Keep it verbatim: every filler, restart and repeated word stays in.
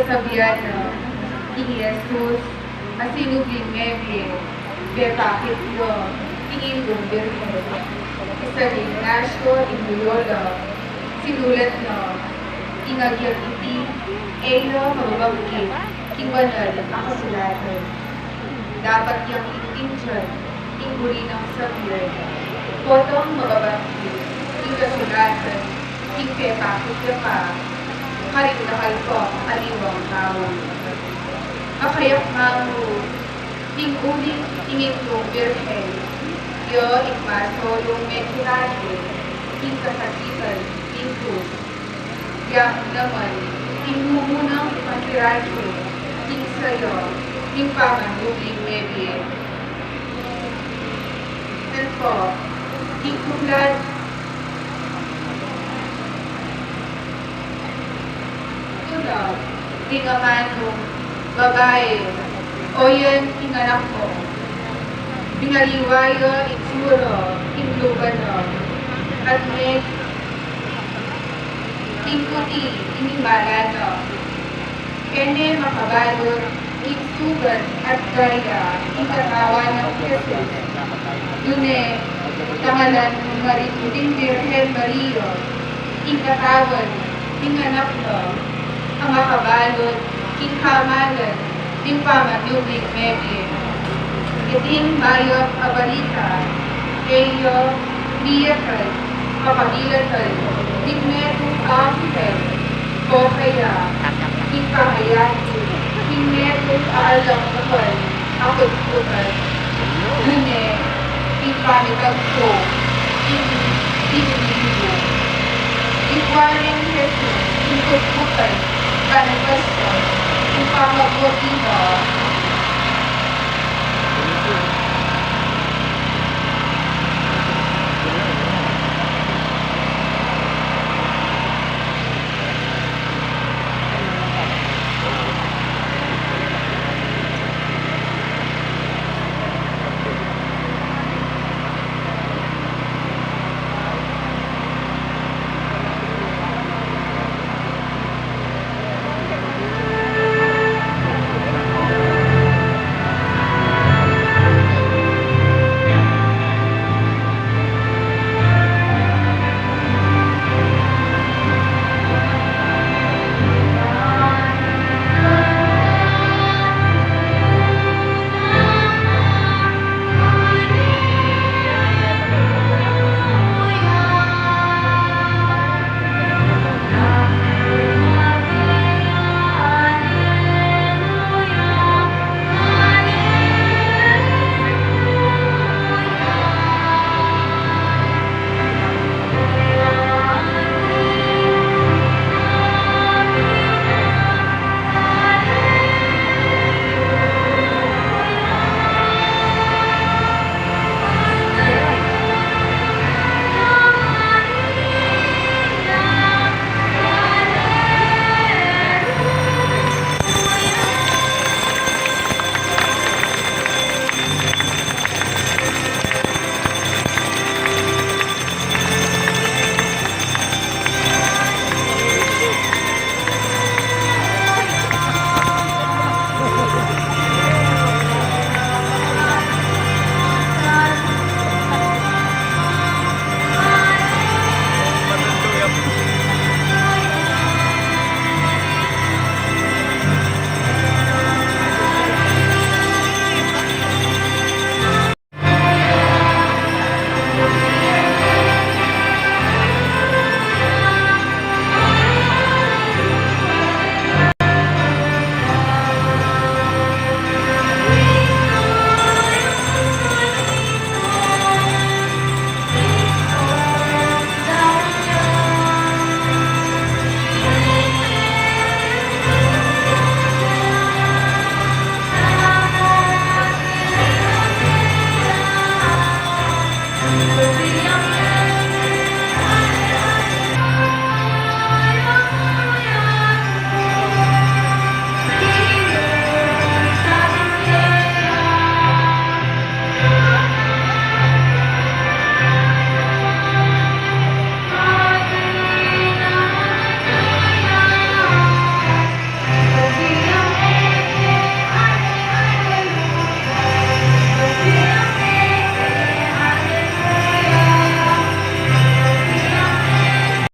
Sabian na i Jesus, a sinubling mebie, pepakit ya ing Indung Birhen. Isang Ignacio ing Loyola, sinulat na, ing agyang iti, e ya mababangkit king banal a kasulatan. Dapat yang intindian ing buri nang Xavier. Potang mababangkit ing kasulatan king pepakit ya pa karing dakal pang aliwang tau. Makaya't mamu, ing uling ing Indung Birhen, ya ing masolung mekilale king kasakitan ning krus. Yang naman ing mumunang pakirake king saya ning pamanubling mebie. Ito ing tula, tula ning amanung babai, o yan ing anak mu. Minaliwa ya itsura ning lupa na, at me king puti ing imala na. E ne makabalud ing sugat at daya ning katawan nang Jesus. Nune, dangalan mu ring Birhen Maria, ing katawan ning anak na, a makabalud king kamalan ning pamanubling mebie. Iting mayap a balita, e ya miyakal, mapamilatan ning metung a anghel, o kaya ning pangayagi ning metung a alang mukan a kutkutan. Nune, ing pamitagpo ning Domingo, ikwa neng Jesus ing kutkutan, panipasan ing pamagwagi na